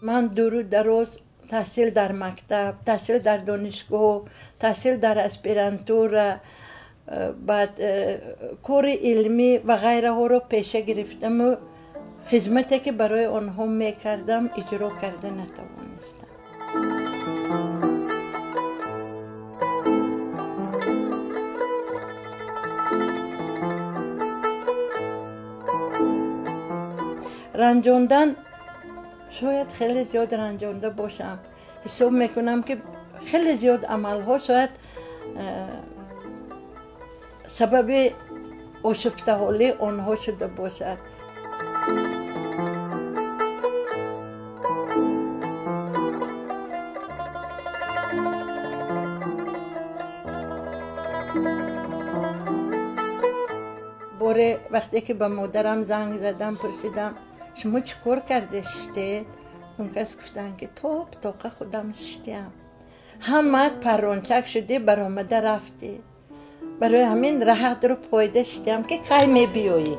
Ман дуру дароз таҳсил дар мактаб, таҳсил дар донишгоҳ, таҳсил дар аспирантура, баъд кори илмӣ ва ғайраҳоро пеша гирифтаму хизмате ки барои онҳо мекардам иҷро карда натавонистам. Ранҷондан шояд хеле зиёд ранҷонда бошам. Ҳисоб мекунам ки хеле зиёд амалҳо шояд сабаби ошуфтаҳолии онҳо шуда бошад. Боре вақте ки ба модарам занг задам, пурсидам: шумо чӣ кор карде шиштед? Он кас гуфтанд ки топ тоқа худам шиштиам. Ҳамаат паррончак шудӣ, баромада рафтӣ. Барои ҳамин раҳатро пойда шиштиам ки кай мебиёӣ.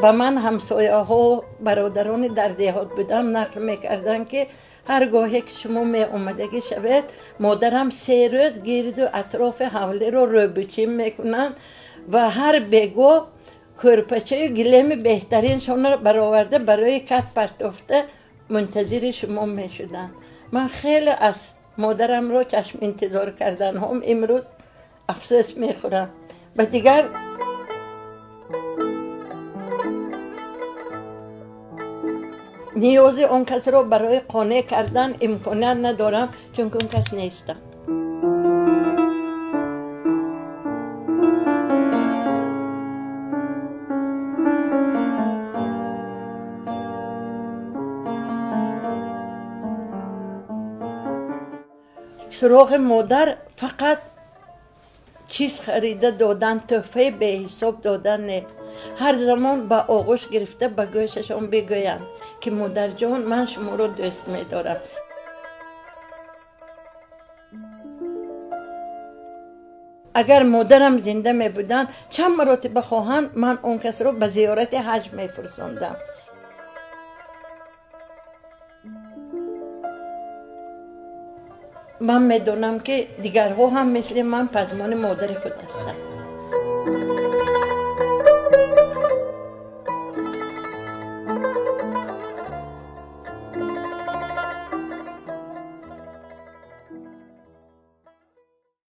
Ба ман ҳамсояҳо, бародарони дар деҳот будам нақл мекарданд ки ҳар гоҳе ки шумо меомадагӣ шавед, модарам 3 рӯз гирду атрофи ҳавлиро рӯбучин мекунанд ва ҳар бего кӯрпачаю гилеми беҳтариншонро бароварда барои кат партофта мунтазири шумо мешуданд. Ман хеле аз модарамро чашм интизор карданҳом имрӯз афсӯс мехӯрам. Ба дигар ниёзи он касро барои қонеъ кардан имконият надорам, чунки он кас нестам. Суроғи модар фақат чиз харида додан, тӯҳфаи беҳисоб додан не. Ҳар замон ба оғӯш гирифта ба гӯшашон бигӯянд ки модарҷон, ман шуморо дӯст медорам. Агар модарам зинда мебуданд, чанд маротиба хоҳанд, ман он касро ба зиёрати ҳаҷ мефурсондам. Ман медонам ки дигарҳо ҳам мисли ман пазмони модари худ ҳастанд.